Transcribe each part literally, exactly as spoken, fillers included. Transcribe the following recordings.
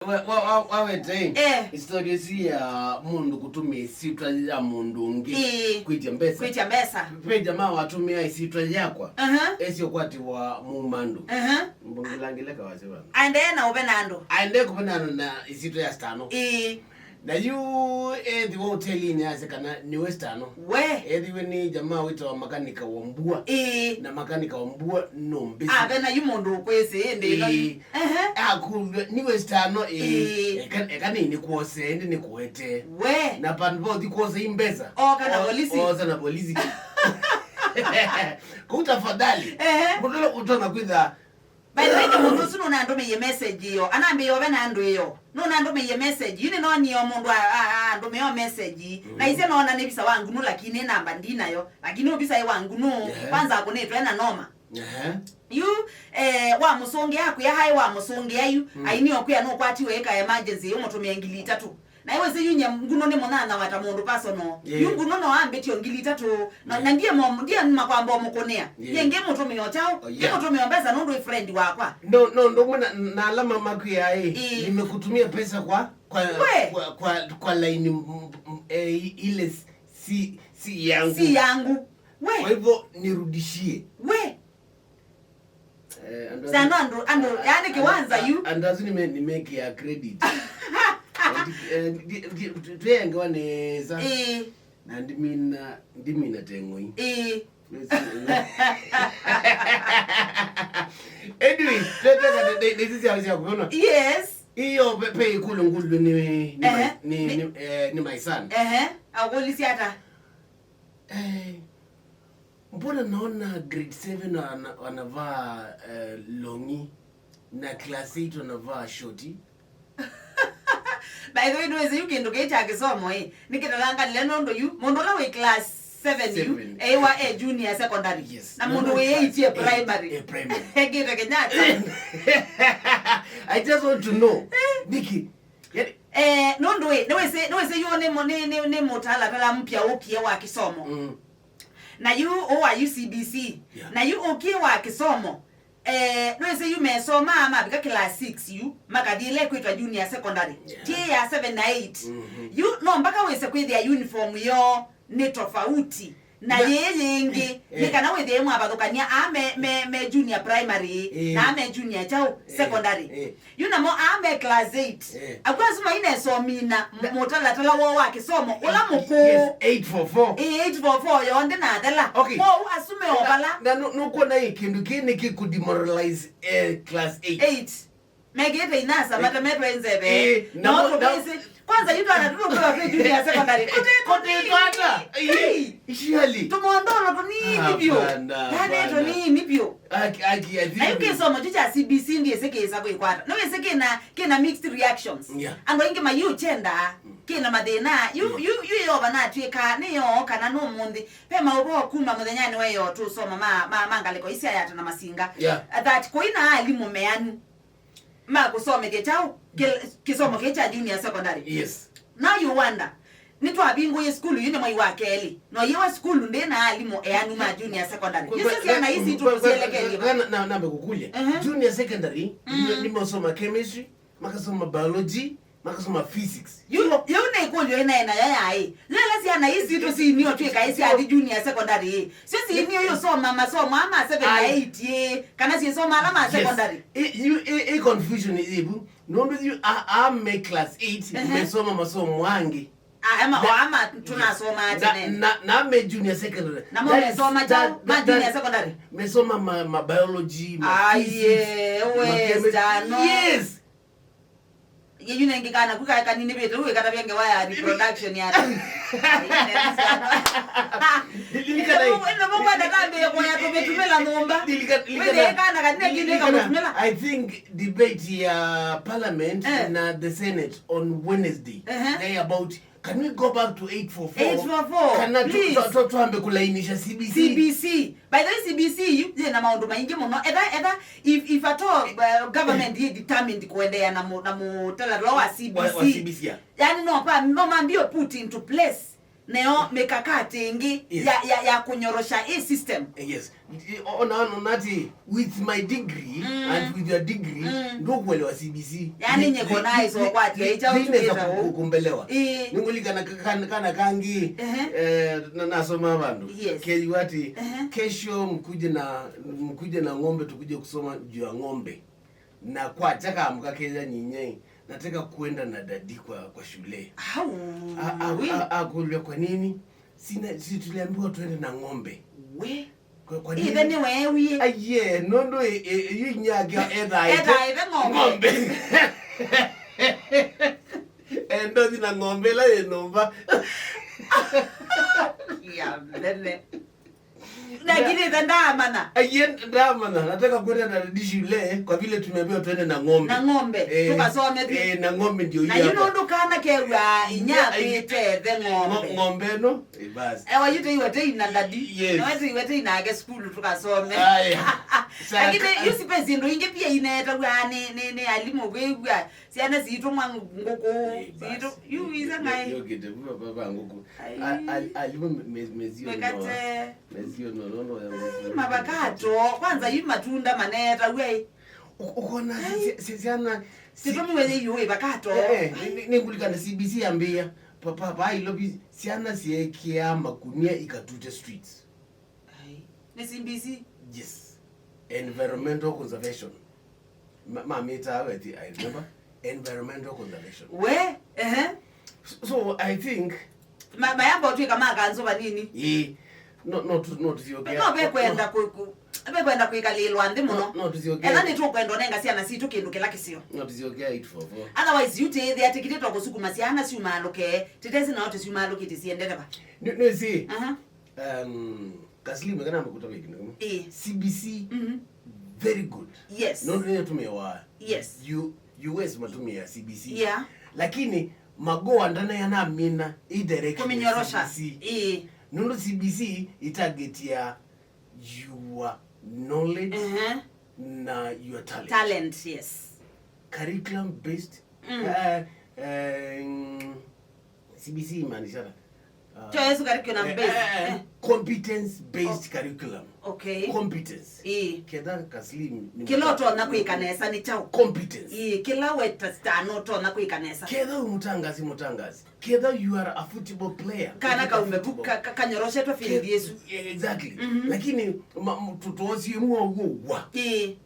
Wa- wa- wa- wawete Eh. Story ĩsu ya mũndũ kũtũmĩa ĩsyĩtwa ya mũndũ ũngĩ Ĩĩ. Kwĩtya mbesa. Kwĩtya mbesa. Ve jamaa watũmĩa ĩsyĩtwa yakwa. Aha. Esyo kwatiwa muuma andũ. Aha. Mbongilangile kawase vana. Aendee na ũve na andũ. Aendee kũve na andũ na ĩsyĩtwa ya Stano. Ĩĩ. Na yu ethĩwa ũtelinĩ ase kana nĩwe Stano. We. Ethĩwe nĩ jamaa wĩtawa makanika wa mbua. Ĩĩ. Na makanika wa mbua nũmbĩsĩ. Ave na yu mũndũ ũkwĩsĩ ĩndĩ ĩno. Ĩĩ. Ehe. Akũlw'a, "Nĩwe Stano?" Ĩĩ. Ĩĩ. "Eka, eka nĩ nĩkwose, ĩndĩ nĩkũete." We. Na vandũ va ũthi kwosa i mbesa. Oka na O- polisi. Osa na polisi. Kũu tafadhali. Ehe. Mũndũ ũla ũtonya kwĩtha. By the way, nĩ mũndũ ũsu nũnandũmĩie message ĩyo. Anambĩĩa ũve na andũ ĩyo. Nũnandũmĩie message. Yu nĩnonie o mũndũ a- a- a- andũmĩa o message. Na ise noona nĩ visa wa ngunu, lakini namba ndinayo. Lakini ũvisa ĩ wa ngunu. Ehe. Kwanza akũnĩtwe na noma. Ehe. Yu, eh, wamũsũngĩa, akwĩa haĩ wamũsũngĩa yu, mm, aini okwĩa nũkwatiwe ĩka emergency, ũmũtũmĩe ngili itatũ. Na ĩwĩsĩ yu nye ngũnũ nĩ mũnyanyawa ta mũndũ personal. Yeah. Yu ngũnũ no ambĩtio ngili itatũ, na, yeah, na ndiye mo-, ndiye makwamba ũmũkũnĩa. Yeah. Ye ngĩ mũtũmĩo chao, oh, yeah, ngĩ mũtũmĩo mbesa nũndũ ĩ friend wakwa. No, no, ndo mwana na alama makwĩa, eh, eh, nimekutumia pesa kwa, kwa, we, kwa, kwa, kwa line, mm, mm, eh, ile si, si yangu. Si yangu. We. Kwa hivyo nirudishie. We. Eh, andũ Sano asu- andũ, andũ, yani kĩwanza yu. Andũ asu nime-, nimekĩa credit. Eh, ndi- eh, ndi- ndi- tu- tuyengewa nesa. Eh. Na ndimina, ndimina teng'oi. Eh. Anyway, tweteka nĩsisi sya kũvonwa. Yes. Iyo pe- pe ikulu ngulu ni ni Ehe. Ni- ni- eh, ni my son. Ehe. Akũlisya ata? Eh, mbona naona grade seven wana- wanavaa, eh, longi na class eight wanavaa shoti? By the way, nĩwĩsĩ yu kĩndũ kĩĩ kya kĩsomo ĩ, nĩkĩtalangalile nũndũ yu mũndũ ũla wĩ class seven yu, seven, eĩwa e junior secondary. Yes. Na mũndũ wĩ eight e primary. Eh, primary. Ekĩte Kenyatta. I just want to know. Nĩkĩ? Yani, eh, nũndũ ĩ, nĩwĩsĩ, nĩwĩsĩ yu nĩ mũ- nĩ- nĩ- nĩ mũtalatala mpya ũkie wa kĩsomo. Mm. Na yu ũũ wa U C B C. Yeah. Na yu ũkie wa kĩsomo. Eh, nĩwĩsĩ yu mesomaa mavika class six yu, makathi ĩla ĩkwĩtwa junior secondary. Yeah. Ti ya seven na eight. Mhm. Yu no mpaka wĩse kwĩthĩa uniform yoo nĩ tofauti. Na yĩĩ yĩngĩ, eh, nĩ kana wĩthĩe mwavathũkany'a aa me, me, me junior primary, eh, na aa me junior kyaũ, eh, secondary. Eh. Yu namo aa me class eight. Eh. Akw'a asu mainesomina mũtalatala woo wa kĩsomo ũla mũkũũ. Yes, eight four four. Ĩ, eight four four yonthe nathela. Okay. Kwoou asu me o vala. Na, na nũ- nũkwona ĩ kĩndũ kĩĩ nĩkĩkũ demoralize, eh, class eight. Eight. Mekĩĩte inasa, eh, matemetwe nzeve. Eh, namo- namo tũmĩsĩ. Kwanza yu twana tũtũ twĩ junior secondary. Kũtĩ- kũtĩ twana. Hey. Surely. Tũmondolo tũnini vyũ. Hapana, yani hapana. Tũnini vyũ. Aki- aki- I think na yu kĩsomo kyu kya C B C ndiĩsĩ kĩĩsa kwĩkwata. Nĩwĩsĩ kĩna, kĩna mixed reactions. Yeah. Andũ aingĩ mayĩũkyendaa, mm, kĩna mathĩna. Yu- yeah, yu- yu Yeova natw'ĩka nĩ yoo kana nũmũnthĩ. Ve maũvoo kuma mũthenyanĩ wa ĩyoo tũsoma ma, ma, ma ngalĩko isya yata na masinga. Yeah. That kũi na alimũ meanu ma kũsomethya kyaũ kĩ- kĩsomo kĩĩ kya junior secondary. Yes. Now you wonder, nĩtwavingũie sukulu yu nĩ mwai wa kelĩ, no yĩwa sukulu ndĩ na alimũ eanu ma junior secondary. Yu syo syana ii sitũ tũsyelekelye va? Na- na- nambe kũkũlya. Mhm. Junior secondary, mm, nĩ- nĩmasoma chemistry, makasoma biology, makasoma physics. Yu- yu nĩ ĩkũlyo ĩnaĩ nayo yaĩ, yu ĩla syana ii sitũ siinio twĩkaĩ syathi junior secondary ĩ, syo siinio yũsoma masomo aa ma seven na eight ĩ, kana syĩsoma ala ma secondary? Ĩ- yu- ĩ- ĩ confusion ĩvu, nũndũ yu a- aa me class eight, ehe, mesoma masomo angĩ. Ah, ema- o ama tũnasomaa tene. Na- na- na me junior secondary. Namo mesoma kyaũ ma junior secondary? Mesoma ma- ma biology, ma physics, ma chemistry. Yes. Yĩyu nengĩ kana ku kae kanini vĩte, wĩkatavya ngewa ya reproduction ya tene. Ĩno mũkwenda tambĩe kũya tũmĩtũmĩla nyũmba. Wĩthĩe kana kanini kĩndũ ĩkamũtũmĩla. I think debate ya parliament, eh, na the senate on Wednesday, ehe, they about Can we go back to eight four four? Eight four four, kana tu- please. Tu- tu- twambe kũlainisha C B C? C B C. By the way, C B C yu yĩna maũndũ maingĩ mũno. Etha, etha, if, if at all, uh, government is determined kũendeea na mu- na mũtalatala wa C B C. Wa- wa C B C, yeah. Yani no pa- no mambie put into place Neo mikakati ingi, yes, ya, ya, ya kunyorosha hii system. Yes. Ona ona ati with my degree, mm, and with your degree, mm, ndukuelewa C B C. Yani nye kona iso kwa tia icha utukeza u kumbelewa. Ningulika na kana kana kangi, eh, na nasoma bandu. Yes. Keli wati, kesho mkuje na mkuje na ng'ombe, tukuje kusoma juu ya ng'ombe. Na kwa chaka amka kenya nyinyi, nataka kuenda na dadi kwa kwa shule. Au. Akulia kwa nini? Sina si tuliambiwa tuende na ng'ombe. We. Kwa kwa nini? Ithe nĩ wewie. Aye, no no e e yu nyake etha. Etha ithe ng'ombe. Ng'ombe. Endo thina ng'ombe la ye nomba. Ya mbele. Lakini ithe ndaamanya. Aiye, ndaamanya. Nataka kwenda na dadi shule kwa vile tumeambiwa twende na ng'ombe. Na ng'ombe. Eh, tukasome pia. Eh, na ng'ombe ndio hiyo. Na yuno ndo kana kewa inya pite the ng'ombe. Ng'ombe no? Eh, basi. Ewa yute iwe tei na dadi. Yes. Na wete iwe tei na age school tukasome. Aya. Lakini yusi pezi ndo inge pia ineta wa ni ni ni alimu wewa. Syana siitũmwa ngũkũ. Siitũ yu iza ngai. Yokite vuva papa ngũkũ. Alimu mezio no. Mekate. Mezio no no no ya ngũkũ. Mavakato kwanza yu matunda maneta we. Ukona syana situmiwe ye yu ivakato. Eh, ningulika na C B C ambia papa pa ilobi syana siekia makunia ikatute streets. Ai, nĩ C B C. Yes. Environmental conservation. Ma- mamĩtaa weti, I remember. Environmental conservation. We, ehe. So, so I think Ma- mayamba ũtwĩka makanzũ vanini. Ĩ, no no tu- no tusiokea. No vekwenda kũ- kũ- vekwenda kwĩkalĩĩlwa nthĩ mũno. No tusiokea. Etha nĩtũkwenda ũnenga syana sitũ kĩndũ kĩla kĩseo. No tusiokea it for four. Otherwise yu tĩĩthĩa tĩkitĩtwa kũsukuma syana syumalũke, tĩtesi nao tĩsyumalũkĩte siendete va. Nĩ- nĩsi. Aha. Um, Kaslim, kana makuta wiki ndio. Eh. C B C. Mhm. Very good. Yes. No ndio tumewa. Yes. U U S matumia C B C. Yeah. Lakini magoa ndana yanamina i direct kuminyorosha. C B C. Eh. Nundu C B C itarget ya your knowledge, uh -huh, na your talent. Talent, yes. Curriculum based. Mm. Uh, um, C B C imaanisha uh, kyo yesu curriculum eh, based eh, eh, eh. Competence based oh. Curriculum. Okay. Competence. Ii. Ketha Kaslim ni kila utonya kwika nesa ni chao. Competence. Ii, kila weta star no utonya kwika nesa. Ketha umutangazi mutangazi. Ketha you are a football player. Kana kaume kanyoroshetwe field yesu. Exactly. Mm -hmm. Lakini tutosie mwa uo wa. Ii.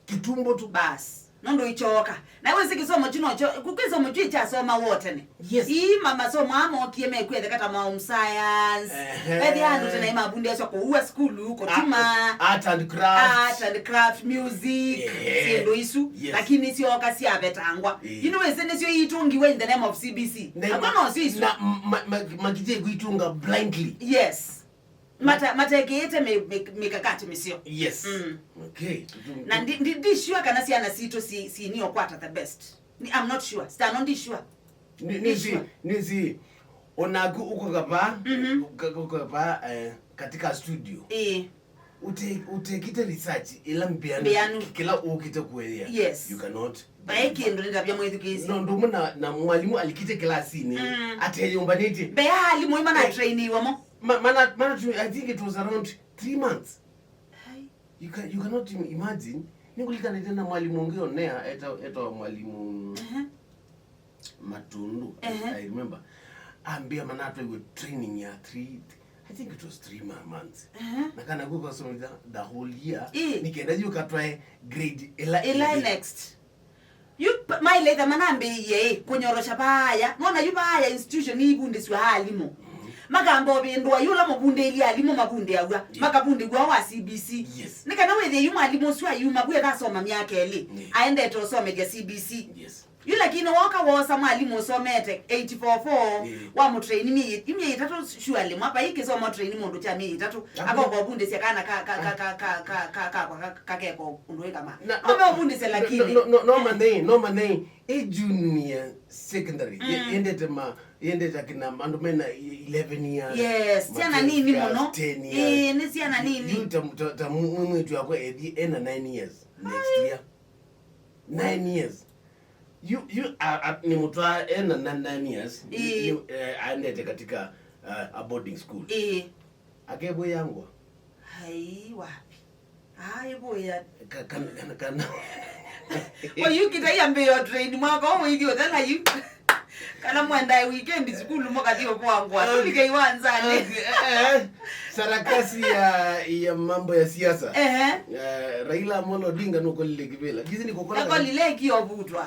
Kitumbo tu basi. Nũndũ ikyooka. Na wĩsĩ kĩsomo kyu nokyo, kũ kĩsomo kyu ikyasoma woo tene. Yes. Ii ma- masomo aa mookie mekwetheka ta ma home science. Ehe. Ethĩa andũ tene mavundĩasya kũua sukulu, kũtuma, art and craft, art and craft, music, ehe, syĩndũ isu. Yes. Lakini syooka syavetangwa. Ii. Yu nĩwĩsĩ nĩsyo iitũngiwe in the name of C B C. Na akwa nosyo isu. Na ma- ma- makitye kwĩtũnga blindly. Yes. Mata- matekĩĩte mĩ- mĩ- mĩkakati mĩseo. Yes. Mm. Okay. Tutu- na ndi- ndi- ndi sure kana syana sitũ si- sinio kwata the best. Ni- I'm not sure. Stano ndi sure. Ni- Ndi nisi sure. Nisi onaku ukokapa. Mhm. Ukokapa eh, katika studio. Ĩĩ. Ute- utekite research ila mbianu. Mbianu. Kila ukite kuelea. Yes. You cannot. Vai kĩndũ nĩtavya mwĩthukĩĩsya. No ndũmwe na, na mwalimu alikite kilasini. Mm. Ateyũmbanĩtye. Mbee ya alimũ ĩma na trainiwe mo. Ma- mana mana tu- I think it was around three months. Ai. You can you cannot im- imagine. Nĩngũlikanĩte na mwalimu ũngĩ onea eta eta mwalimu. Aha. Matundu. Aha. I remember ambia manatwaiwe training ya three, I think it was three ma- months. Aha. Na kana kuka something the whole year. Ĩ. Nikenda yu katwae grade ila ila ĩngĩ. Next. Yu maileta manambĩĩie ĩ kũnyorosha vaaya. Nona yu vaaya institution iivundĩsw'a alimũ. Makamba ũvĩndũa yu ũla mũvundĩĩlye alimũ mavundĩaw'a. Yes. Makavundĩw'a wa C B C. Yes. Nĩ kana wĩthĩe yu mwalimũ ũsu ayuma vu ethasoma myaka ĩlĩ. Yes. Aendete ũsomethya C B C. Yes. Yu lakini woka woosa mwalimũ ũsomete eight four four. Yes. Wa mũtraini myei myei ĩtatũ surely mwapa ĩ kĩsomo traini mũndũ kya myei ĩtatũ. Akoka ũvundĩsya kana ka ka ka ka ka ka ka ka kakeka ũndũ wĩ kama. Na- no meũvundĩsya lakini no- no- no- no manei, no manei. Ĩ junior secondary. Ye- Mm. Yendete ma yendete akina andũ mena eleven years. Yes, ma syana twelve nini years, mũno. Ten years. Ĩĩ, nĩ syana nini. Yu ta ta- ta mwi- mwĩtu yakwa ethi ena nine years next year. Nine years. Yu yu a- a- nĩ mũtwa ena na- nine years. Ĩĩ. Yu- eh, aendete katika uh, a boarding school. Ĩĩ. Akevũĩa ngũa. Ai, wapi? Ai, vũĩa. Ka- kana- kana- kana- Kwa yu kita yambĩĩa train mwaka ũũ ithi ũthela yu. Kana mwendae weekend sukulu mũkathi ũvũa ngũa. Tũlike iwanzani. Okay, eh, eh. Sarakasi ya, ya mambo ya siasa. Ehe. Eh, Raila Amolo Odinga nũkolile kĩvĩla. Jizi nĩ kũkola. Ekolile kĩovutwa.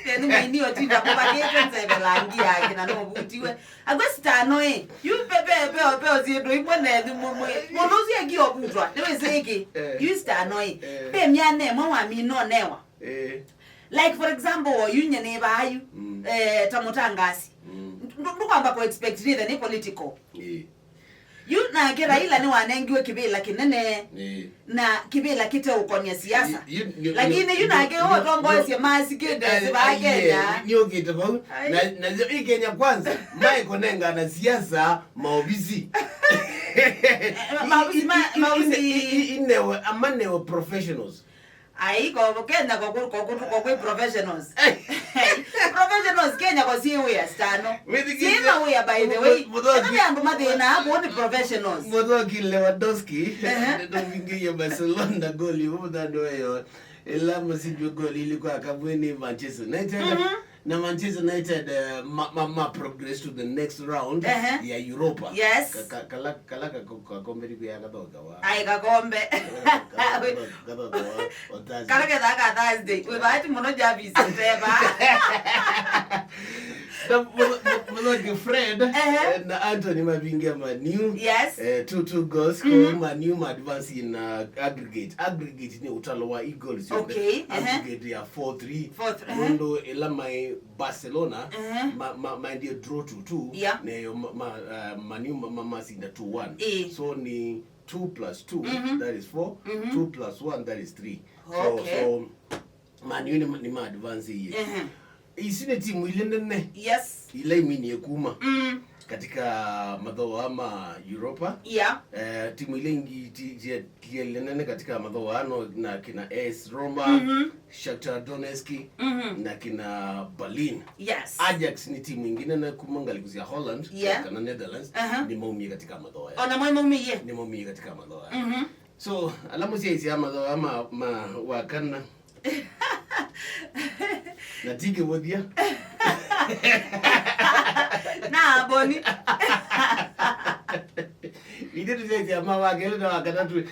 Teni mwini otinda kũvakĩte nzeve langi yake na nũvutiwe. Agwe sitano ĩ. Yu pepe peo peo syĩndũ imwe nethi mũmwe. Mũndũ ũsu eki ovutwa. Nĩwĩsĩkĩ. Eh. Yu sitano ĩ. Eh. Pe myana ĩmwe wamina ũnewa. Eh. Like for example, yu nye nĩ vaa yu. Mm. Eh, ta mũtangasi. Mm. Ndũ- ndũkwamba ku expect nĩthe nĩ political. Eh. Yu nake Raila nĩwanengiwe kĩvĩla kĩnene. Eh. Na kĩvĩla kĩteũkonia siasa. Yu- yu- yu- Lakini yu- yu nake yu- ũtongoesye masikĩte eh, sivaa ai, Kenya. Eh, nĩũkĩte vau. Ai. Na- na ĩ Kenya Kwanza, maikũnengana siasa maovisi. Maovisi ma- I- i- i- maovisi. I- i- inewe, amanewe professionals. Ai, ko Kenya ko ku- ko ku- ko kwĩ professionals. Professionals Kenya ko syĩ wĩa sitano. Syĩ mawĩa, by the way. Kana nĩ andũ mathĩna hapo ni professionals. Mũthoki Lewandowski, ehe, ndũvingĩie Barcelona goli ũmũthano ĩyo. Ĩla mũsindwe goli ili kwa kabwe ni Manchester United. Mhm. Na Manchester United, eh, ma- ma- ma progress to the next round, ehe, ya Europa. Yes. Ka- ka- kala kala ka- ka- kakombe liku ya kathoka wa. Ai, kakombe. Kathoka wa. Kala kethaa ka Thursday. Wĩ bahati mũno Jarvis ũteva. Na mũtho- mũtho- mũthoki Fred, ehe, eh, na Anthony mavingia Man U. Yes. Eh, two two goals. Mhm. Kwa Man U ma advance in, uh, aggregate. Aggregate ni utalo wa i goals yonthe. Okay, ehe. Aggregate ya four three. Four three, ehe. Nũndũ ĩla mai Barcelona, ehe, ma- ma- maendie draw two two. Yeah. Neyo ma- ma- uh, Man U ma- ma- masinda two one. Eh. So ni two plus two, mhm, that is four. Mhm. Two plus one, that is three. So, okay, so Man U ni, ni ma advance iye. Ehe. Ici ni timu ile nene. Yes. Ila iminie kuma, mm, katika mathoa ma Europa. Yeah. Eh, timu ile ingi ti- ti- ti- ile nene katika mathoa ano na kina A S Roma, mhm, Shakhtar Donetsk, mhm, na kina Berlin. Yes. Ajax ni timu ingine na kuma ngalĩko sya Holland, yeah, kana Netherlands, aha, ni maumie katika mathoa. Ona mwe maumie? Ni maumie katika mathoa. Mhm. So, ala mũsyaisya mathoa ma, ma wakana. Na ti kĩvũthya. Na Boni. Ithe tũsyaisya ma wakelĩ na wakatatũ.